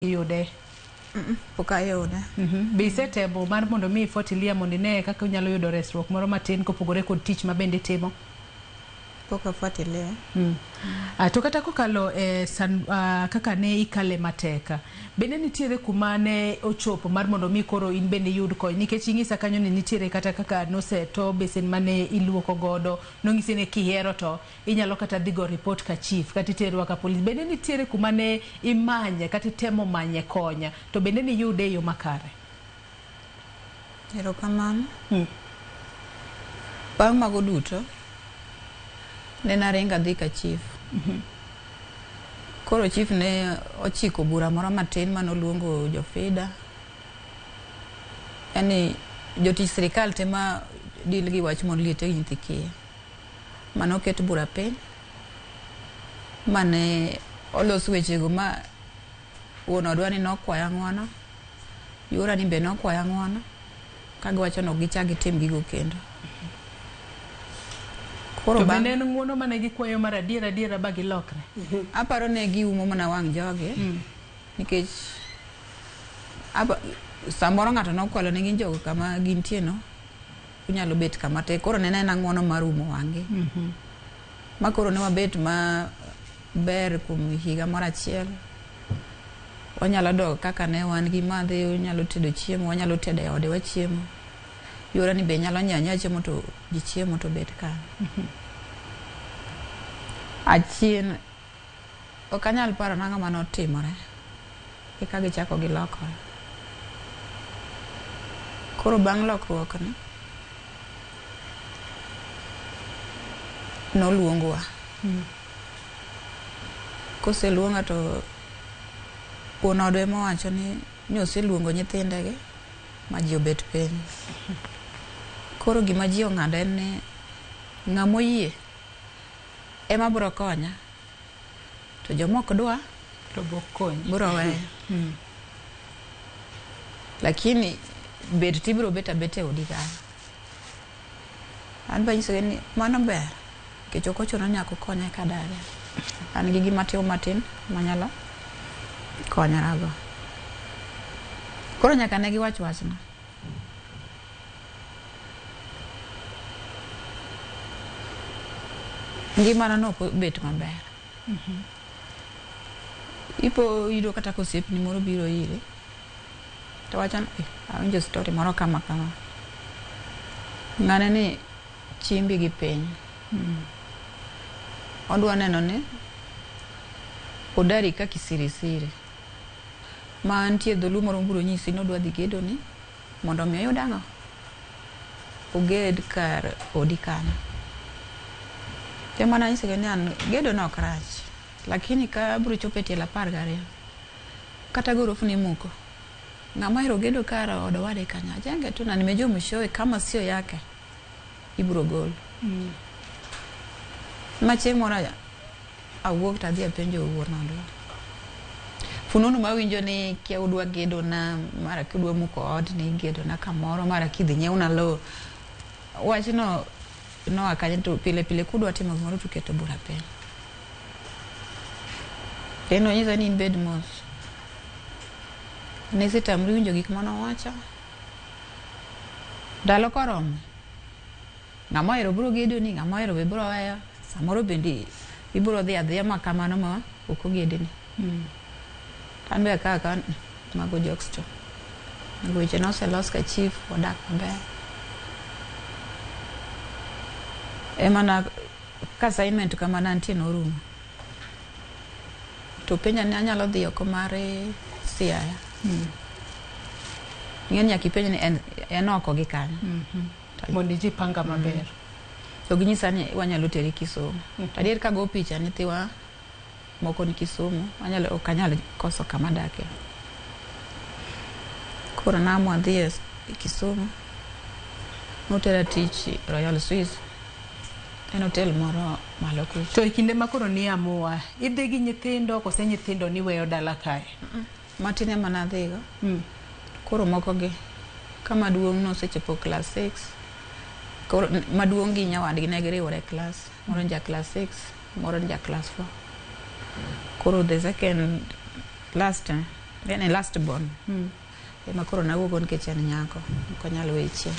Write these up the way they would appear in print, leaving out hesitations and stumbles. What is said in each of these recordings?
Iyude? Pok ayude. Be isetemo mar mondo mi ifuatilia mondo ine kaka unyalo yudo resruok moro matin kopogore kod tich ma bende itimo? Pok afuatilia. To kata kokalo e san, kaka ne ikale matek, bende nitiere kuma ne ochopo mar mondo mi koro in bende iyud kony? Nikech ing'isa kanyo ni nitiere kata kaka noseto besen mane iluoko godo, nong'isi ni kihero to inyalo kata dhi go report ka chief kata iterwa ka polis. Bende nitiere kuma ne imanye kata itemo manye konya, to bende niyude e yo makare? Erokamano. Bang' mago duto, ne naringo adhi ka chief. Koro chief ne ochiko bura moro matin manoluongo jofida. Yani jotich sirikal te ma deal gi wach mond liete gi nyithi kiye. Manoket bura piny, mane olos wechego ma wuon odwa ni nokwaya ng'uono, yuora ni be nokwaya ng'uono, ka giwacho ni ok gichak gitim gigo kendo. Koro To bende en ng'uono mane gikwayo mar adier adiera ba gilokre? Aparo ne giumo mana wang' jogi, nikech samoro ng'ato nokwalo ne gin jogo kama gintie no, unyalo bet kama tek. Koro ne en ng'uono mar umo wang'gi. Ma koro ne wabet maber kuom higa moro achiel. Wanyalo dok kaka ne wan gi madhi, onyalo tedo chiemo, wanyalo tedo e ode wachiemo. Yuora ni be nyalo nyiewo anyiewa chiemo to ji chiemo to bet kanyo. Achien ok anyal paro nang'o manotimore eka gichako gilokore. Koro bang' lokruok ni noluongwa. Koseluonga to wuon odwa ema owacho ni oseluongo nyithindegi ma ji obet piny. Koro gima ji ong'ado en ni ng'ama oyie ema biro konya, to joma ok dwa to bok konyi. Biro weyo. Lakini bet tibiro bet abeta e odi kanyo. An be anyisogi ni mano ber nikech ok ochuno ni nyaka ukonya eka adagi. An gi gima atimo matin manyalo konyorago. Koro nyaka ne giwach wachno. Ngimana ne ok obet maber. Ipo yudo kata ka osiepni moro biro iri to wacho ni awinjo story moro kama kama. Ng'ane ni chimbi gi piny. Odwa neno ni odari ka kisirisiri. Ma nitie dholuo moro mabiro nyisi ni odwa dhi gedo ni mondo mi oyud ang'o? Oged kar odi kanyo. Ema nanyisegi ni an gedo no ok rach. Lakini ka abiro chopo e tielo 12 kata gorofni imuko. Ng'ama ohero gedo kar od owade kanyo ajenge tu na nimejua mwishowe kama sio yake ibiro gol. Ma chieng' moro awuok to adhi apenjo wuon odwa. Fununu mawinjo ni kia udwa gedo na mara kudwa muko odni igedo na kamoro mara kidhi nyiewna lowo. Wachno noa kanyo to pile pile kudwa timo gimoro to uketo bura piny. Kendo onyisa ni in bed mos. Nisetamri winjo gik manowacho. Ndalo koromo, ng'ama ohero biro gedoni, ng'ama ohero be biro weyo. Samoro bende ibiro dhi adhiya ma kamano ma ok ogedni. An be akawo akawa ni mago jokes to. Mago weche noselos ka chief wadak maber. Ema na ka assignment kama ne antie norumo. To penja ni anyalo dhi oko mar Siaya. Ing'e ni nyaka ipenj ni en oko gi kanyo. Mondo ijipanga maber. To ginyisa ni wanyalo teri Kisumu. To adier kago picha nyithiwa moko ni Kisumu, anyalo ok anyal koso kama adake. Koro naamua adhi e Kisumu. Notera tich Royal Swiss. En hotel moro malo kucha. To e kinde ma koro ni amua, idhi gi nyithindo kose nyithindo niweyo dala kae? Matin ema nadhigo. Koro moko gi ka maduong' nosechopo class 6. Koro maduong' gi nyawadgi ne giriwore e class. Moro en ja class 6, moro en ja class 4. Koro the second last En e last born. Ema koro nawuok nikech en nyako, ok onyal weyo chien.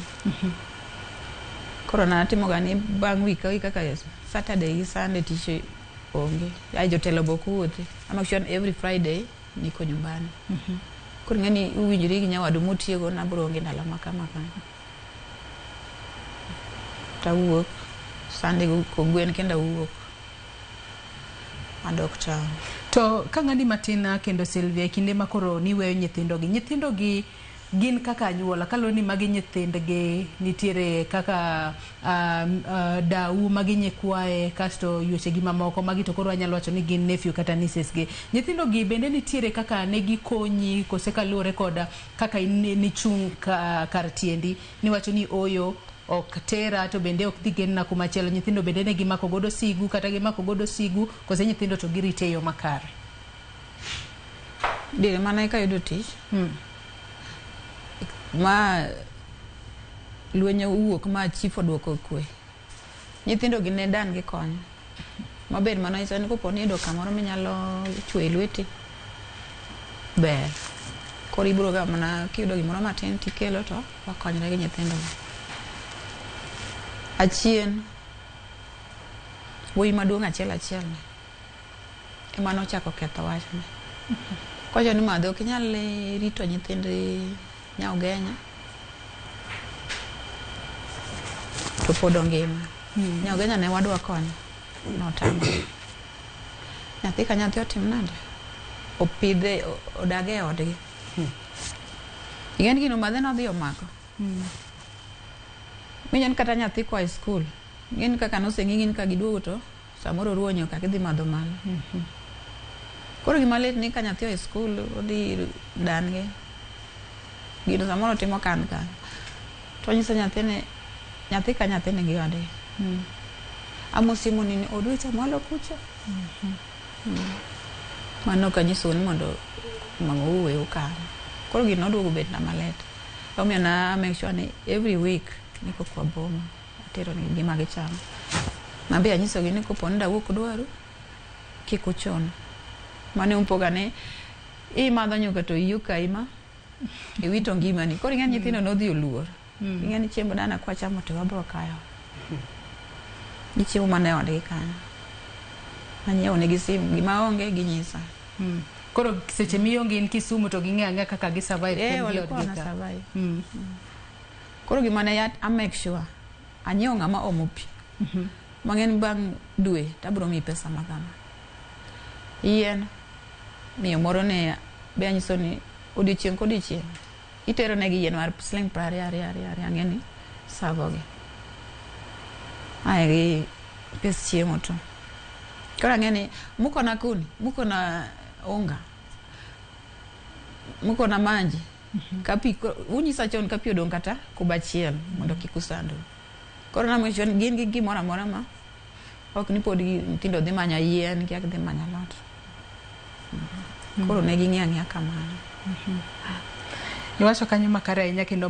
Koro natimo ga ni bang' week ka week kaka Saturday gi Sunday tich onge. Ai jotelo be ok wuothi. I make sure ni every Friday niko nyumbani. Koro ing'e ni uwinjori gi nyawadu mutiego nabro onge ndalo ma kama kama. Tawuok Sunday kogwen kendo awuok. Adok town. To ka ng'ani matin kendo Sylvia, e kinde ma koro niweyo nyithindogi, nyithindogi gin kaka anyuola, kaluwore ni magi nyithindgi, nitiere kaka dau magi nyikwaye, kasto yuochegi mamoko, magi to koro anyalo wacho ni gin nephew kata nieces gi. Nyithindogi bende nitiere kaka ne gikonyi, kose kaluwore kod kaka in nichung' kar tiendi, niwacho ni oyo ok tera to bende ok dhi genna kumachielo. Nyithindo bende ne gimako godo sigu kata gimako godo sigu, kose nyithindo to girite e yo makare? Diere mana eka yudo tich. Ma lweny owuok ma chief oduoko kwe. Nyithindo gi ne dan gi konyo. Maber mano nyiso ni kopo ni iyudo kamoro minyalo chwe lweti, ber. Koro ibiro ga mana kiyudo gimoro matin tikelo to wakonyre gi nyithindo go. Achien, wuoyi maduong' achiel achiel ni ema nochako ketho wachni. Kowacho ni madhe ok inyal rito nyithind Nyaugenya to pod ongima. Nyaugenya ne wadwa konyo, notamo. Nyathi ka nyathi otim nade? Opidhe, odag e odgi. Ing'e ni gino madhe nodhi omako. Winjo ni kata nyathi koa e skul, ing'e ni kaka noseng'i ni ka giduogo to samoro oruwo nyuka gidhi madho malo. Koro gima lit ni ka nyathi oa e skul odhi ir dan gi, gino samoro timo kan kanyo. To onyiso nyathi ni nyathi ka nyathi nigi odgi. Amosi ni odu cha mwalo kucha. Mano ok anyisou ni mondo mama uweu kanyo. Koro gino noduogo bet na malit. Omiyo na make sure ni every week ni kokwa boma atero negi gima gichamo. Mabe anyisogi ni kopo ni dawuok dwaru, kik uchuna. Mane umpoga ni imadho nyuka to iyi okayi ma iwito ngimani. Koro ing'e ni nyithindo nodhi oluor. Ing'e ni chiemb dana kwachamo to wabro kayo. Gichiemo mana e odgi kanyo. Anyiewo negi simu, gima onge ginyisa. Koro seche mionge in Kisumu to ging'e ang'e kaka gi survive Eh, kendgi walikuwa odgi wana ka. survive. Koro gima ne I make sure anyiewo ng'ama omo pi. Mang'eny bang' dwe tabro miyi pesa ma kama. Yien miyo moro ne be anyiso ni odiochieng' kodiochieng' itero negi yien mar siling 20 ariyo ariyo ariyo ang'e ni savogi. Ae gi pes chiemo to. Koro ang'e ni muko na kuni, muko na unga, muko na maji. Kapi unyisa chon ka pi odong' kata kuba achiel mondo kik usandu. Koro na make sure ni gin gi gimoro amora ma ok ni pod nyithindo dhi manyo yien kia gidhi manyo alot. Koro ne ging'iyo ang'iya kamano. Iwacho kanyo makare ahinya kendo